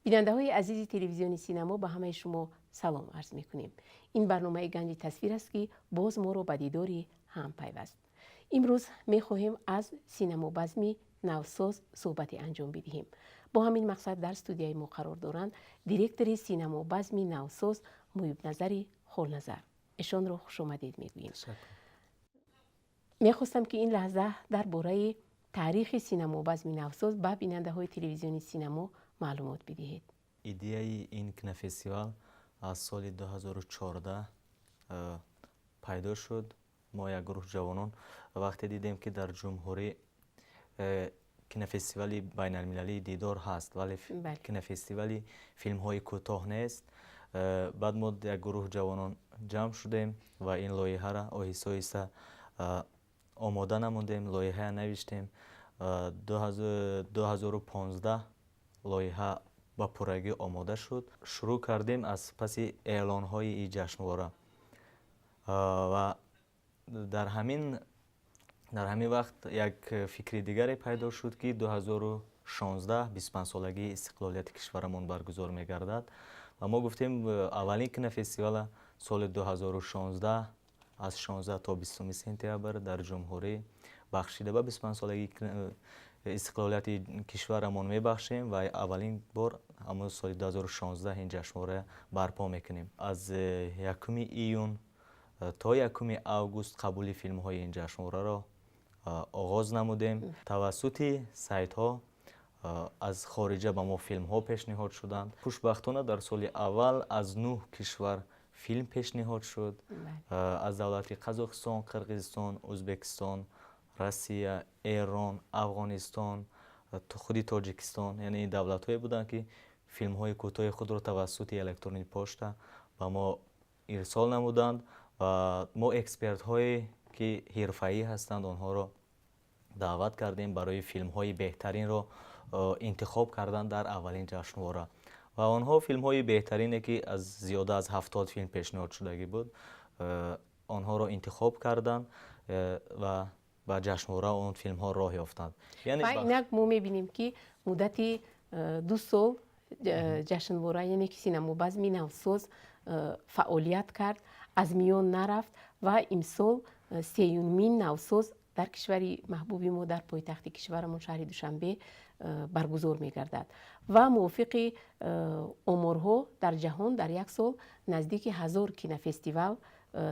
Бинандаҳои азизи телевизиони Синамо, ба ҳамаи шумо салом арз мекунем. Ин барномаи Ганҷи тасвир аст, ки боз моро ба дидори ҳам пайваст. Имрӯз мехоҳем аз синамобазми Навсоз суҳбате анҷом бидиҳем. Бо ҳамин мақсад дар студияи мо қарор доранд директори синамобазми Навсоз Муҳибназари Холназар. Эшонро хушомадед мегӯем. Мехостам, ки ин лаҳза дар бораи таърихи синамобазми Навсоз ба бинандаҳои телевизиони Синамо маълумот бидиҳед. Идеяи ин кинофестивал аз соли 2014 пайдо шуд. Мо, як гурӯҳ ҷавонон, вақте дидем, ки дар ҷумҳурӣ кинофестивали байналмилалии Дидор ҳаст, вале кинофестивали филмҳои кӯтоҳ нест, баъд мо, як гурӯҳ ҷавонон, ҷамъ шудем ва ин лоиҳаро оҳиста оҳиста омода намудем, лоиҳая навиштем. 2015 лоиҳа ба пуррагӣ омода шуд. Шурӯъ кардем аз паси эълонҳои ин ҷашнвора ва дар ҳамин вақт як фикри дигаре пайдо шуд, ки 2016 25-солагии истиқлолияти кишварамон баргузор мегардад ва мо гуфтем, аввалин кинофестивала соли 2016 аз 16 то 20 сентябр дар ҷумҳурӣ бахшида ба 25-солагии истиқлолияти кишварамон мебахшем ва аввалин бор ҳамон соли 2016 ин ҷашнвора барпо мекунем. Аз 1 июн то 1 август қабули филмҳои ин ҷашнвораро оғоз намудем. Тавассути сайтҳо аз хориҷа ба мо филмҳо пешниҳод шуданд. Хушбахтона, дар соли аввал аз нӯҳ кишвар филм пешниҳод шуд: аз давлати Қазоқистон, Қирғизистон, Ӯзбекистон, Россия, Эрон, Афғонистон, худи Тоҷикистон. Яъне ин давлатҳое буданд, ки филмҳои кӯтоҳи худро тавассути электронӣ пошта ба мо ирсол намуданд ва мо экспертҳое, ки ҳирфаӣ ҳастанд, онҳоро даъват кардем барои филмҳои беҳтаринро интихоб кардан дар аввалин ҷашнвора. Ва онҳо филмҳои беҳтарине, ки аз зиёда аз 70 филм пешниҳод шудагӣ буд, онҳоро интихоб карданд ва ба ҷашнвора он филмҳо роҳ ёфтанд. Ва инак мо мебинем, ки муддати 2 сол ҷашнвора, яъне ки синамобазми Навсоз, фаъолият кард, аз миён нарафт ва имсол сеюмин Навсоз дар кишвари маҳбуби мо, дар пойтахти кишварамон, шаҳри Душанбе, баргузор мегардад. Ва мувофиқи оморҳо, дар ҷаҳон дар як сол наздики 1000 кинофестивал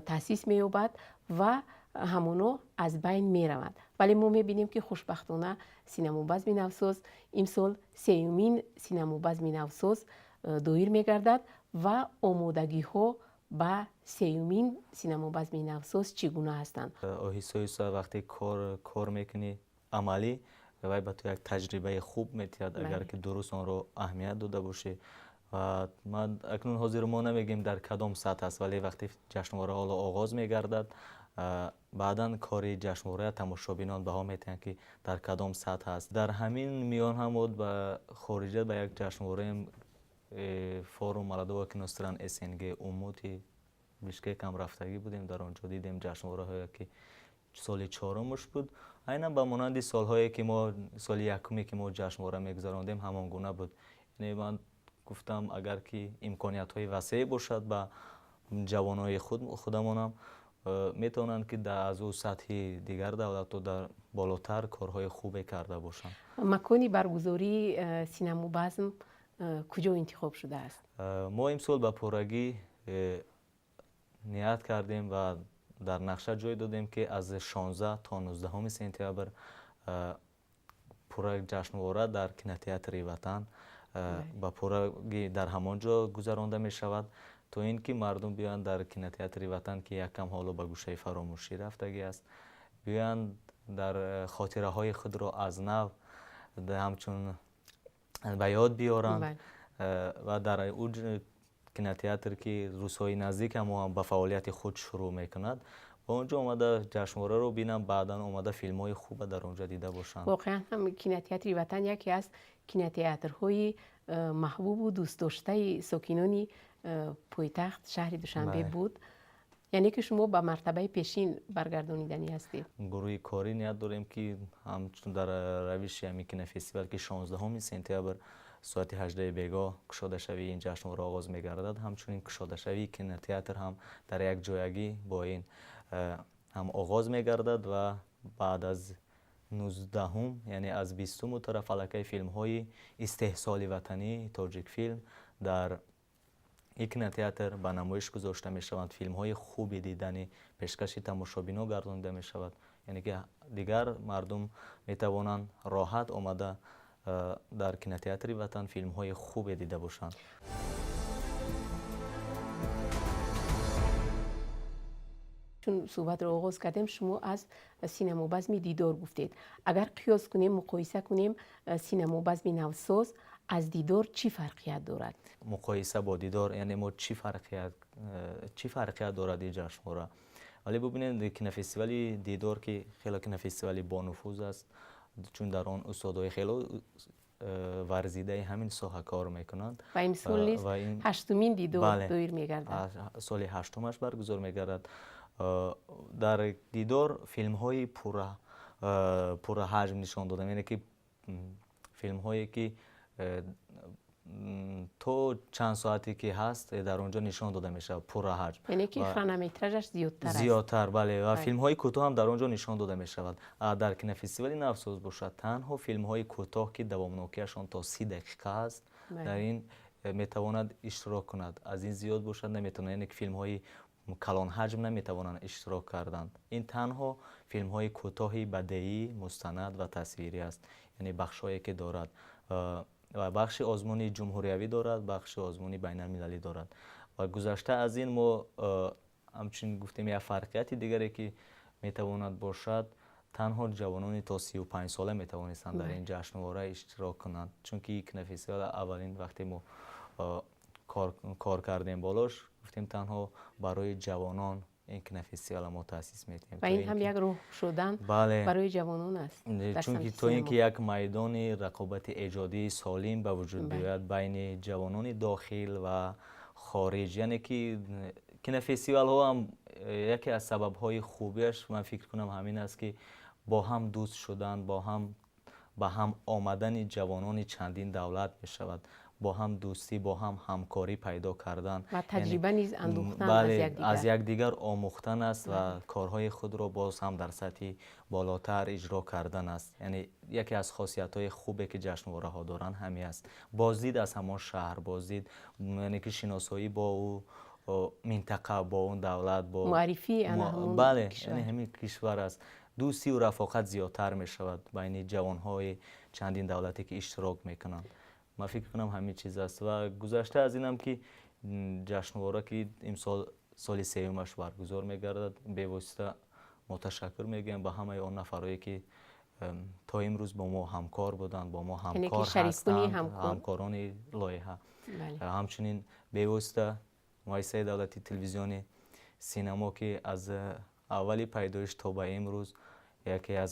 таъсис меёбад ва ҳамоно аз байн мераванд. Вале мо мебинем, ки хушбахтона синамобазми Навсоз имсол сеюмин синамобазми Навсоз доир мегардад. Ва омодагиҳо ба сеюмин синамобазми Навсоз чӣ гуна ҳастанд? Оҳиста оҳиста вақте кор мекунӣ, амалӣ, вай ба ту як таҷрибаи хуб метиҳад, агар ки дуруст онро аҳамият дода бошӣ. Ва ман акнун ҳозир мо намегӯем, дар кадом сатҳ аст, вале вақте ҷашнвора ҳоло оғоз мегардад, баъдан кори ҷашнвора тамошобинон баҳо метиҳанд, ки дар кадом сатҳ аст. Дар ҳамин миён ҳам мо ба хориҷа ба як ҷашнвораи форум молодого кино стран СНГ Умути Бишкек ҳам рафтагӣ будем. Дар он ҷо дидем ҷашнвораҳое, ки соли чорумаш буд, айнан ба монанди солҳое, ки мо соли якуме, ки мо ҷашнвора мегузарондем, ҳамон гуна буд. Яъне ман гуфтам, агар ки имкониятҳои васеъ бошад, ба ҷавонои худамонам метавонанд, ки аз ӯ сатҳи дигар давлатҳо дар болотар корҳои хубе карда бошанд. Макони баргузории синамобазм куҷо интихоб шудааст? Мо имсол ба пуррагӣ ният кардем ва дар нақша ҷой додем, ки аз 16 то 19 сентябр пурра ҷашнвора дар кинотеатри Ватан ба пуррагӣ дар ҳамон ҷо гузаронда мешавад, то ин ки мардум биёянд дар кинотеатри Ватан, ки якам ҳоло ба гӯшаи фаромӯшӣ рафтагӣ аст, биёянд, дар хотираҳои худро аз нав ҳамчун ба ёд биёранд. Ва дар ӯ кинотеатр, ки рӯзҳои наздик ҳам ба фаъолияти худ шурӯъ мекунад, ба он ҷо омада ҷашнвораро бинам, баъдан омада филмҳои хуба дар он ҷо дида бошанд. Воқеан ҳам кинотеатри Ватан яке аз кинотеатрҳои маҳбубу дӯстдоштаи сокинони пойтахт, шаҳри Душанбе, буд. Яъне ки шумо ба мартабаи пешин баргардониданӣ ҳастед. Гурӯҳи корӣ ният дорем, ки ҳамчун дар равиши ҳамин кинофестивал, ки 16 сентябр Соати 18 бегоҳ кушодашавии ин ҷашнвора оғоз мегардад. Ҳамчунин кушодашавии кинотеатр ҳам дар як ҷоягӣ бо ин ҳам оғоз мегардад ва баъд аз 19-ум, яъне аз 20-уму тараф аллакай филмҳои истеҳсоли ватанӣ Тоҷикфилм дар ин кинотеатр ба намоиш гузошта мешаванд. Филмҳои хуби диданӣ пешкаши тамошобино гардонида мешавад, яъне ки дигар мардум метавонанд роҳат омада дар кинотеатри Ватан филмҳои хубе дида бошанд. Чун суҳбатро оғоз кардем, шумо аз синамобазми Дидор гуфтед. Агар қиёс кунем, муқоиса кунем, синамобазми Навсоз аз Дидор чӣ фарқият дорад? Муқоиса бо Дидор, яъне мо чӣ фарқият дорад ин ҷашнвора? Вале бубинед, кинофестивали Дидор, ки хеле кинофестивали бонуфуз аст, чун дар он устодҳои хеле варзидаи ҳамин соҳа кор мекунанд. Ва имсол низ ҳаштумин Дидор доир мегардад. Соли ҳаштумаш баргузор мегардад. Дар Дидор филмҳои пурраҳаҷм нишон додам, яъне ки филмҳое ки то чанд соате ки ҳаст, дар он ҷо нишон дода мешавад пурраҳаҷм. Яъне ки хронометражаш зиёдтар аст. Зиёдтар, бале, ва филмҳои кӯтоҳ ҳам дар он ҷо нишон дода мешавад. Дар кинофестивали Навсоз бошад, танҳо филмҳои кӯтоҳ, ки давомнокиашон то 30 дақиқа аст, дар ин метавонад иштирок кунад. Аз ин зиёд бошад, наметавонад, яъне ки филмҳои калонҳаҷм наметавонанд иштирок карданд. Ин танҳо филмҳои кӯтоҳи бадеӣ, мустанад ва тасвирӣ аст, яъне бахшҳое ки дорад ва бахши озмуни ҷумҳуриявӣ дорад, бахши озмуни байналмилалӣ дорад. Ва гузашта аз ин, мо ҳамчунин гуфтем, як фарқияти дигаре ки метавонад бошад, танҳо ҷавонони то 35 сола метавонистанд дар ин ҷашнвора иштирок кунанд, чунки кинофестивал аввалин вақте мо кор кардем болош, гуфтем, танҳо барои ҷавонон ин кинофестивала мо таъсис медиҳем. Ва ин ҳам як роҳ шудан барои ҷавонон аст. Чунки то ин ки як майдони рақобати эҷодии солим ба вуҷуд биёяд байни ҷавонони дохил ва хориҷ. Яъне ки кинофестивалҳо ҳам яке аз сабабҳои хубиаш, ман фикр кунам, ҳамин аст, ки бо ҳам дӯст шудан, бо ҳам ба ҳам омадани ҷавонони чандин давлат мешавад, бо ҳам дӯстӣ, бо ҳам ҳамкорӣ пайдо кардан. Ва таҷриба низ андӯхтан. Аз якдигар омӯхтан аст ва корҳои худро боз ҳам дар сатҳи болотар иҷро кардан аст. Яъне яке аз хосиятҳои хубе ки ҷашнвораҳо доранд, ҳамин аст: боздид аз ҳамон шаҳр, боздид, яъне ки шиносоӣ бо ӯ минтақа, бо он давлат, бо муаррифии. Бале, яъне ҳамин кишвар аст. Дӯстию рафоқат зиёдтар мешавад байни ҷавонҳои чандин давлате ки иштирок мекунанд. Ман фикр кунам, ҳамин чиз аст. Ва гузашта аз инам ки ҷашнвора, ки имсол соли сеюмаш баргузор мегардад, бевосита мо ташаккур мегӯем ба ҳамаи он нафарое ки то имрӯз бо мо ҳамкор буданд, бо мо ҳамкор ҳастанд, ҳамкорони лоиҳа. Ҳамчунин бевосита муассисаи давлатии телевизиони Синамо, ки аз аввали пайдоиш то ба имрӯз яке аз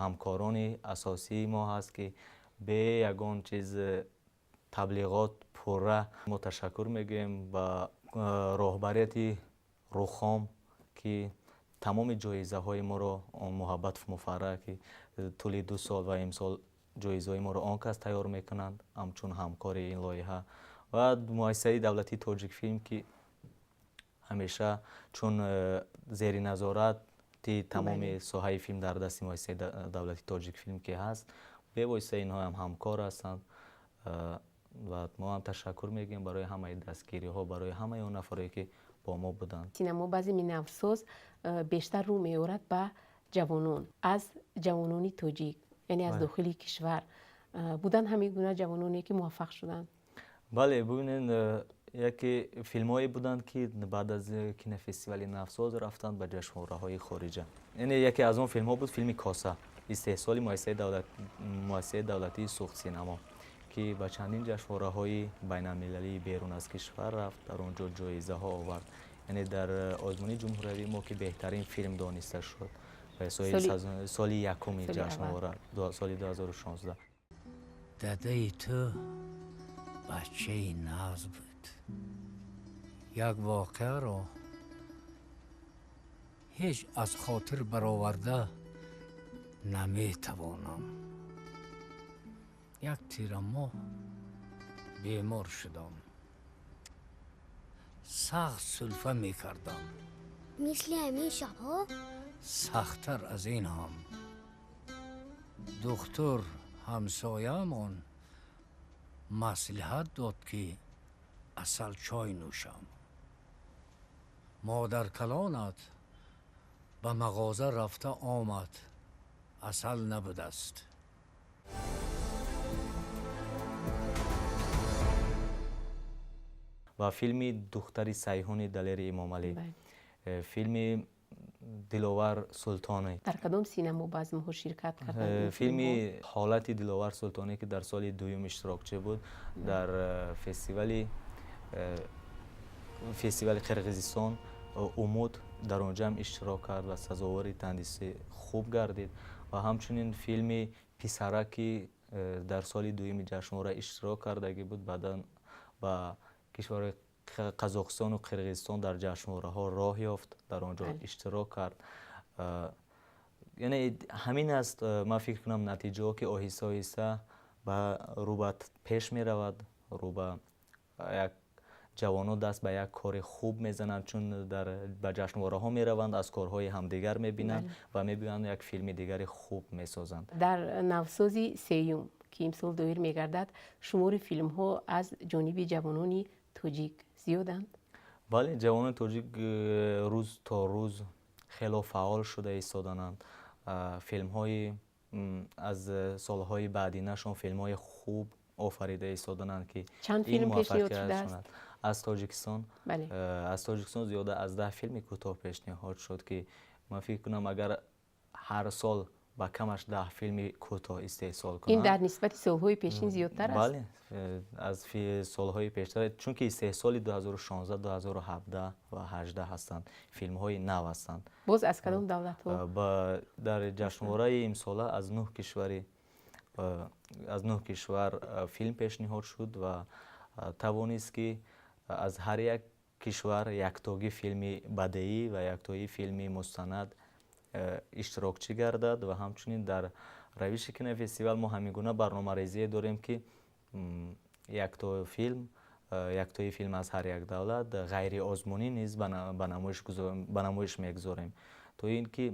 ҳамкорони асосии мо ҳаст, ки бе ягон чиз таблиғот пурра. Мо ташаккур мегӯем ба роҳбарияти Рухом, ки тамоми ҷоизаҳои моро, Муҳаббатов Муфарраҳ, ки тӯли 2 сол ва имсол ҷоизаҳои моро он кас тайёр мекунанд, ҳамчун ҳамкори ин лоиҳа, ва муассисаи давлатии Тоҷикфилм, ки ҳамеша чун зери назорати тамоми соҳаи филм дар дасти муассисаи давлатии Тоҷикфилм ки ҳаст, бевосита инҳо ҳам ҳамкор ҳастанд. Ва мо ҳам ташаккур мегӯем барои ҳамаи дастгириҳо, барои ҳамаи он нафарое ки бо мо буданд. Синамобазми Навсоз бештар рӯ меорад ба ҷавонон, аз ҷавонони тоҷик, яъне аз дохили кишвар. Буданд ҳамин гуна ҷавононе, ки муваффақ шуданд? Бале, бубинед, яке филмҳое буданд, ки баъд аз кинофестивали Навсоз рафтанд ба ҷашнвораҳои хориҷа. Яъне яке аз он филмҳо буд филми «Коса», истеҳсоли муассисаи давлатии Суғдсинамо, ки ба чандин ҷашнвораҳои байналмилалии берун аз кишвар рафт, дар он ҷо ҷоизаҳо овард. Яъне дар озмуни ҷумҳуриявии мо, ки беҳтарин филм дониста шуд соли якуми ҷашнвора, соли 2016. Дадаи ту бачаи нағз буд. Як воқеаро ҳеҷ аз хотир бароварда наметавонам. Як тирамоҳ Бемор шудам. Сахт сулфа мекардам. Мисли ҳамин шабҳо? Сахттар аз ин ҳам. Духтур ҳамсояамон маслиҳат дод, ки асалчой нӯшам. Модаркалонат ба мағоза рафта омад, асал набудааст. Ва филми «Духтари Сайҳуни» Далери Эмомалӣ, филми Диловар Султонӣ. Дар кадом синамо базмҳо ширкат карданд? Филми «Ҳолати Диловар Султонӣ», ки дар соли дуюм иштирокчӣ буд, дар фестивали Қирғизистон «Умуд», дар он ҷамъ иштирок кард ва сазовори тандиси хуб гардид. Ва ҳамчунин филми «Писарак», ки дар соли дуюми ҷашнвора иштирок кардагӣ буд, баъдан ба кишварҳои Қазоқистону Қирғизистон дар ҷашнвораҳо роҳ ёфт, дар он ҷо иштирок кард. Яъне ҳамин аст, ман фикр кунам, натиҷаҳо, ки оҳиста оҳиста рӯ ба пеш меравад, рӯ ба як ҷавонон даст ба як кори хуб мезананд, чун ба ҷашнвораҳо мераванд, аз корҳои ҳамдигар мебинанд ва мебинанд, як филми дигари хуб месозанд. Дар Навсози сеюм, ки имсол доир мегардад, шумори филмҳо аз ҷониби ҷавонони тоҷик зиёданд? Бале, ҷавонони тоҷик рӯз то рӯз хело фаъол шуда истодананд. Филмҳои аз солҳои баъдинашон филмҳои хуб офарида истодананд, ки чанд филм пешниҳод шудааст? Аз Тоҷикистон? Аз Тоҷикистон зиёда аз 10 филми кӯтоҳ пешниҳод шуд, ки ман фикр кунам, агар ҳар сол ба камаш 10 филми кӯтоҳ истеҳсол кунанд. Ин дар нисбати солҳои пешин зиёдтар аст? Бале, аз солҳои пештар, чунки истеҳсоли 2016, 2017 ва 18 ҳастанд, филмҳои нав ҳастанд. Боз аз кадом давлатҳо? Дар ҷашнвораи имсола аз нӯҳ кишвар филм пешниҳод шуд ва тавонист, ки аз ҳар як кишвар яктогӣ филми бадеӣ ва яктои филми мустанад иштирокчӣ гардад. Ва ҳамчунин дар равиши кинофестивал мо ҳамин гуна барномарезие дорем, ки яктои филм аз ҳар як давлат ғайриозмунӣ низ ба намоиш мегузорем, то ин ки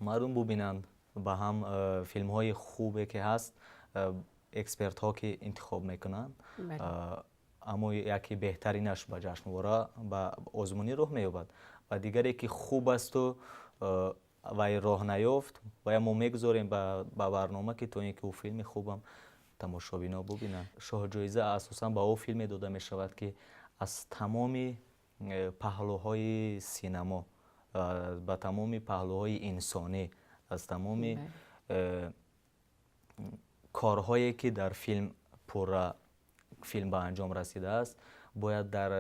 мардум бубинанд ба ҳам филмҳои хубе ки ҳаст, экспертҳо ки интихоб мекунанд, аммо яке беҳтаринаш ба ҷашнвора, ба озмунӣ роҳ меёбад ва дигаре ки хуб асту вай роҳ наёфт, вая мо мегузорем ба барнома, ки то ин ки ӯ филми хубам тамошобино бубинанд. Шоҳҷоиза асосан ба ӯ филме дода мешавад, ки аз тамоми паҳлӯҳои синамо, ба тамоми паҳлӯҳои инсонӣ, аз тамоми корҳое ки дар филм пурра филм ба анҷом расидааст, бояд дар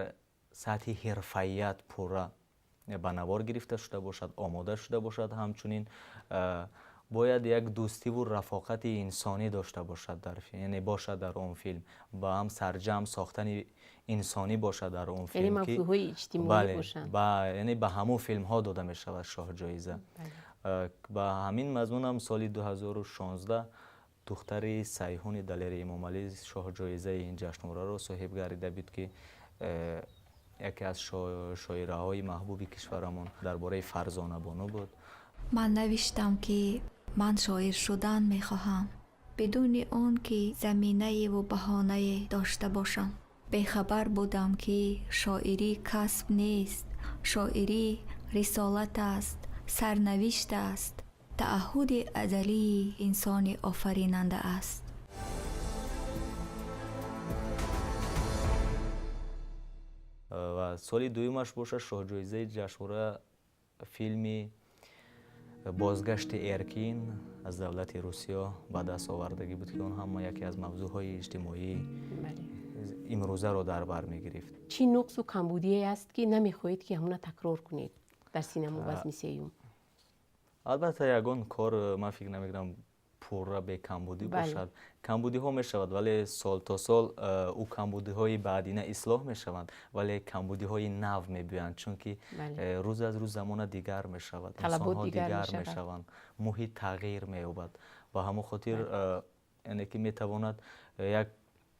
сатҳи ҳирфаият пурра ба навор гирифта шуда бошад, омода шуда бошад. Ҳамчунин бояд як дӯстиву рафоқати инсонӣ дошта бошад, яъне бошад дар он филм, ба ҳам сарҷамъ сохтани инсонӣ бошад дар он филм. Мавзӯъҳои иҷтимоӣ бошанд. Яъне ба ҳамон филмҳо дода мешавад шоҳҷоиза. Ба ҳамин мазмунам соли 2016 «Духтари Сайҳуни» Далери Эмомалӣ шоҳҷоизаи ин ҷашнвораро соҳиб гардида буд, ки яке аз шоираҳои маҳбуби кишварамон дар бораи Фарзонабону буд. Ман навиштам, ки ман шоир шудан мехоҳам, бидуни он ки заминаеву баҳонае дошта бошам. Бехабар будам, ки шоирӣ касб нест, шоирӣ рисолат аст, сарнавишт аст, таъаҳуди азалии инсони офаринанда аст. Ва соли дуюмаш бошад, шоҳҷоизаи ҷашнвора филми «Бозгашти Эркин» аз давлати Русия ба даст овардагӣ буд, ки он ҳама яке аз мавзӯъҳои иҷтимоии имрӯзаро дар бар мегирифт. Чӣ нуқсу камбудие аст, ки намехоҳед, ки ҳамона такрор кунед дар синамо базми сеюм? Албатта, ягон кор, ман фикр намекунам, пурра бекамбудӣ бошад. Камбудиҳо мешавад, вале сол то сол ӯ камбудиҳои баъдина ислоҳ мешаванд, вале камбудиҳои нав мебиёянд, чунки рӯз аз рӯз замона дигар мешавад, инсонҳо дигар мешаванд, муҳит тағйир меёбад. Ба ҳамон хотир, яъне ки метавонад як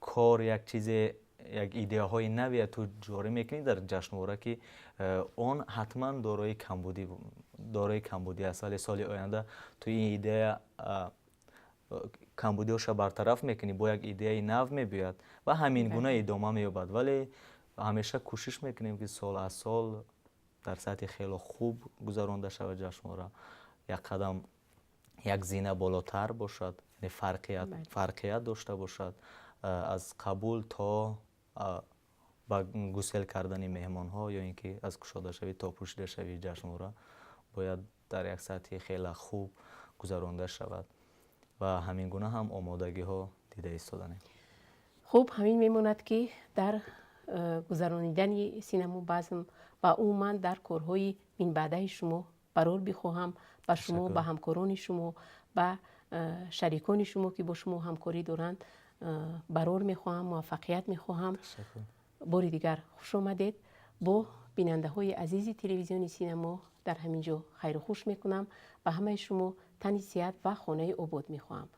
Кор, як чизе, як идеяҳои наве ту ҷорӣ мекунӣ дар ҷашнвора, ки он ҳатман дорои камбудӣ аст, вале соли оянда ту ин идея камбудиҳоша бартараф мекунӣ, бо як идеяи нав мебиёяд ва ҳамин гуна идома меёбад. Вале ҳамеша кӯшиш мекунем, ки сол аз сол дар сатҳи хело хуб гузаронда шавад ҷашнвора, як қадам, як зина болотар бошад, яъне фарқият дошта бошад аз қабул то ба гусел кардани меҳмонҳо ё ин ки аз кушодашавӣ то пӯшидашавии ҷашнвора бояд дар як сатҳи хеле хуб гузаронда шавад ва ҳамин гуна ҳам омодагиҳо дида истоданем. Хуб, ҳамин мемонад, ки дар гузаронидани синаму базм ва умуман дар корҳои минбаъдаи шумо барор бихоҳам ба шумо, ба ҳамкорони шумо, ба шарикони шумо, ки бо шумо ҳамкорӣ доранд, барор мехоҳам, муваффақият мехоҳам. Бори дигар хуш омадед. Бо бинандаҳои азизи телевизиони Синамо дар ҳамин ҷо хайру хуш мекунам. Ба ҳамаи шумо тани сиҳат ва хонаи обод мехоҳам.